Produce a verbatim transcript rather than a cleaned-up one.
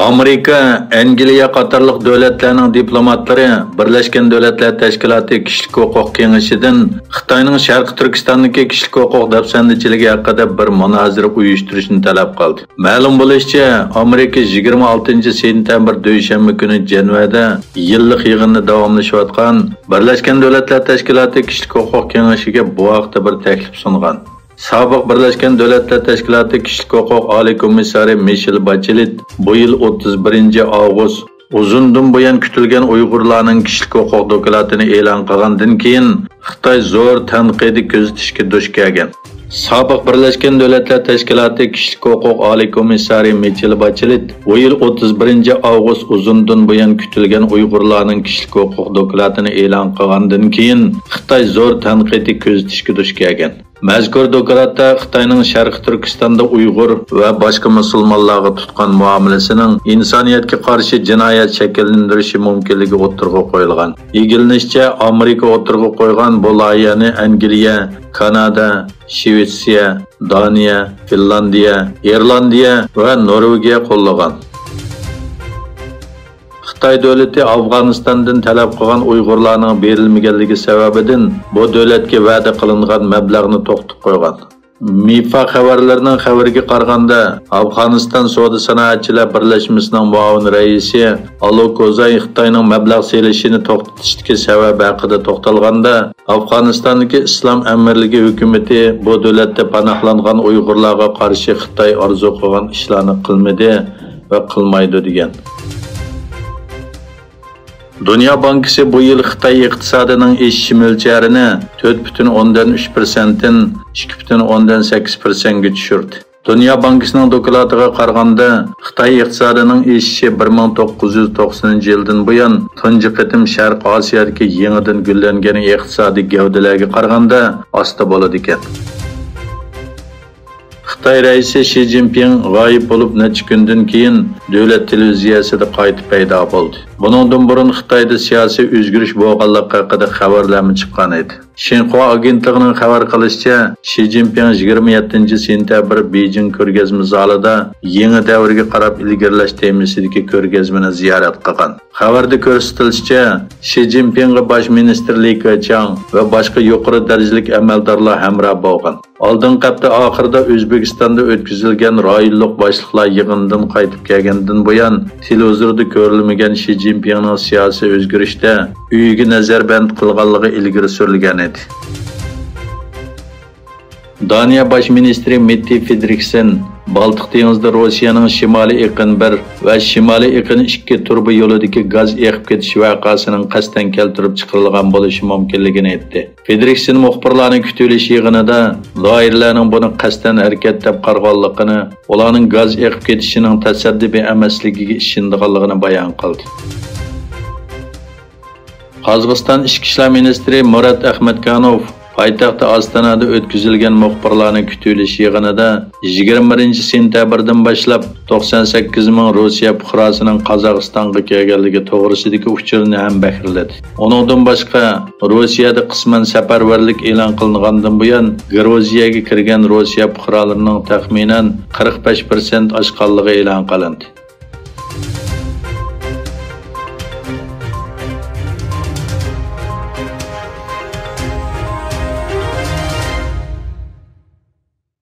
ئامېرىكا، ئەنگلىيە قاتارلىق دۆلەتلەرنىڭ دىپلوماتلىرى بىرلەشكەن دۆلەتلەر تەشكىلاتى كىشىلىك ھوقۇق كېڭىشىدىن خىتاينىڭ شەرقىي تۈركىستاندىكى كىشىلىك ھوقۇق دەپسەندىچىلىكى ھەققىدە بىر مۇنازىرە ئۇيۇشتۇرۇشنى تەلەپ قىلدى. مەلۇم بولۇشىچە، ئامېرىكا يىگىرمە ئالتىنچى سېنتەبىر دۈشەنبە كۈنى جەنۋەدە يىللىق يىغىننى داۋاملىشىۋاتقان بىرلەشكەن دۆلەتلەر تەشكىلاتى كىشىلىك ھوقۇق كېڭىشىگە بۇ ھەقتە بىر تەكلىپ سۇنغان. سابىق بىرلەشكەن دۆلەتلەر تەشكىلاتى كىشىلىك ھوقۇق ئالىي كومىسسارى مىشېل باچېلېت بۇ يىل ئوتتۇز بىرىنچى ئاۋغۇست ئۇزۇندىن بۇيان كۈتۈلگەن ئۇيغۇرلارنىڭ كىشىلىك ھوقۇق دوكلاتىنى ئېلان قىلغاندىن كېيىن، خىتاي زور تەنقىدىي كۆزىتىشكە دۇچ كەلگەن. سابىق بىرلەشكەن دۆلەتلەر تەشكىلاتى كىشىلىك ھوقۇق ئالىي كومىسسارى مىشېل باچېلېت بۇ يىل ئوتتۇز بىرىنچى ئاۋغۇست ئۇزۇندىن بۇيان كۈتۈلگەن ئۇيغۇرلارنىڭ كىشىلىك ھوقۇق دوكلاتىنى ئېلان قىلغاندىن كېيىن، خىتاي زور تەنقىدىي كۆزىتىشكە دۇچ كەلگەن. مەزكۇر دوكلاتتا خىتاينىڭ شەرقىي تۈركىستاندا ئۇيغۇر ۋە باشقا مۇسۇلمانلارغا تۇتقان مۇئامىلىسىنىڭ ئىنسانىيەتكە قارشى جىنايەت شەكىللەندۈرۈشى مۇمكىنلىكى ئوتتۇرىغا قويۇلغان. ئىگىلىنىشىچە، ئامېرىكا ئوتتۇرىغا قويغان بۇ لايىھەنى ئەنگلىيە، كانادا، شىۋېتسىيە، دانىيە، فىنلاندىيە، ئىرلاندىيە ۋە نورۋېگىيە قوللىغان. خىتاي دۆلىتى ئافغانىستاندىن تەلەپ قىلغان ئۇيغۇرلارنىڭ بېرىلمىگەنلىكى سەۋەبىدىن بۇ دۆلەتكە ۋەدە قىلىنغان مەبلەغنى توختىتىپ قويغان. مىفا خەۋەرلىرىنىڭ خەۋىرىگە قارىغاندا، ئافغانىستان سودا سانائەتچىلەر بىرلەشمىسىنىڭ مۇئاۋىن رەئىسى ئالو كوزاي خىتاينىڭ مەبلەغ سېلىشىنى توختىتىشتىكى سەۋەب ھەققىدە توختالغاندا، ئافغانىستاندىكى ئىسلام ئەمىرلىكى ھۆكۈمىتى بۇ دۆلەتتە پاناھلانغان ئۇيغۇرلارغا قارشى خىتاي ئارزۇ قىلغان ئىشلارنى قىلمىدى ۋە قىلمايدۇ، دېگەن. دۇنيا بانكىسى بۇ يىل خىتاي ئىقتىسادىنىڭ ئېشىش مۆلچەرىنى تۆت پۈتۈن ئوندىن ئۈچ پىرسەنتتىن ئىككى پۈتۈن ئوندىن سەككىز پىرسەنتكە چۈشۈردى. دۇنيا بانكىسىنىڭ دوكلاتىغا قارىغاندا، خىتاي ئىقتىسادىنىڭ ئېشىشى بىر مىڭ توققۇز يۈز توقسىنىنچى يىلدىن بۇيان تۇنجى قېتىم شەرقىي ئاسىيادىكى يېڭىدىن گۈللەنگەن ئىقتىسادىي گەۋدىلەرگە قارىغاندا ئاستا بولىدىكەن. خىتاي رەئىسى شى جىنپىڭ غايىب بولۇپ نەچچە كۈندىن كېيىن دۆلەت تېلېۋىزىيەسىدە قايتا پەيدا بولدى. بۇنىڭدىن بۇرۇن خىتايدا سىياسىي ئۆزگىرىش بولغانلىقى ھەققىدە خەۋەرلەرمۇ چىققان ئىدى. شىنخۇا ئاگېنتلىقىنىڭ خەۋەر قىلىشىچە، شى جىنپىڭ يىگىرمە يەتتىنچى سېنتەبىر بېيجىڭ كۆرگەزمە زالىدا يېڭى دەۋرگە قاراپ ئىلگىرىلەش تېمىسىدىكى كۆرگەزمىنى زىيارەت قىلغان. خەۋەردە كۆرسىتىلىشىچە، شى جىنپىڭغا باش مىنىستىر لى كېچياڭ ۋە باشقا يۇقىرى دەرىجىلىك ئەمەلدارلار ھەمراھ بولغان. ئالدىنقى ھەپتە ئاخىرىدا ئۆزبېكىستاندا ئۆتكۈزۈلگەن رايونلۇق باشلىقلار يىغىنىدىن قايتىپ كەلگەندىن بۇيان، تېلېۋىزوردا كۆرۈلمىگەن شى جىنپىڭنىڭ سىياسىي ئۆزگىرىشتە ئۆيىگە نەزەربەند قىلغانلىقى ئىلگىرى سۈرۈلگەن ئىدى. دانىيە باش مىنىستىرى مېتتې فېدرىكسېن بالتىق دېڭىزىدا روسىيەنىڭ شىمالىي ئېقىن بىر ۋە شىمالىي ئېقىن ئىككى تۇرۇبا يولىدىكى گاز ئېقىپ كېتىش ۋەقەسىنىڭ قەستەن كەلتۈرۈپ چىقىرىلغان بولۇشى مۇمكىنلىكىنى ئېيتتى. فېدرىكسېن مۇخبىرلارنى كۈتۈۋېلىش يىغىنىدا دائىرىلەرنىڭ بۇنى قەستەن ھەرىكەت دەپ قارىغانلىقىنى، ئۇلارنىڭ گاز ئېقىپ كېتىشىنىڭ تەسادىپىي ئەمەسلىكىگە ئىشىنىدىغانلىقىنى بايان قىلدى. قازاقىستان ئىچكى ئىشلار مىنىستىرى مۇرات ئەخمەتكانوف پايتەختى ئاستانادا ئۆتكۈزۈلگەن مۇخبىرلارنى كۈتۈۋېلىش يىغىنىدا يىگىرمە بىرىنچى سېنتەبىردىن باشلاپ توقسان سەككىز مىڭ روسىيە پۇقراسىنىڭ قازاقىستانغا كەلگەنلىكى توغرىسىدىكى ئۇچۇرنى ھەم بەھرىلىدى. ئۇنىڭدىن باشقا، روسىيەدە قىسمەن سەپەرۋەرلىك ئېلان قىلىنغاندىن بۇيان، گرۇزىيەگە كىرگەن روسىيە پۇقرالىرىنىڭ تەخمىنەن قىرىق بەش پىرسەنت ئاشقانلىقى ئېلان قىلىندى.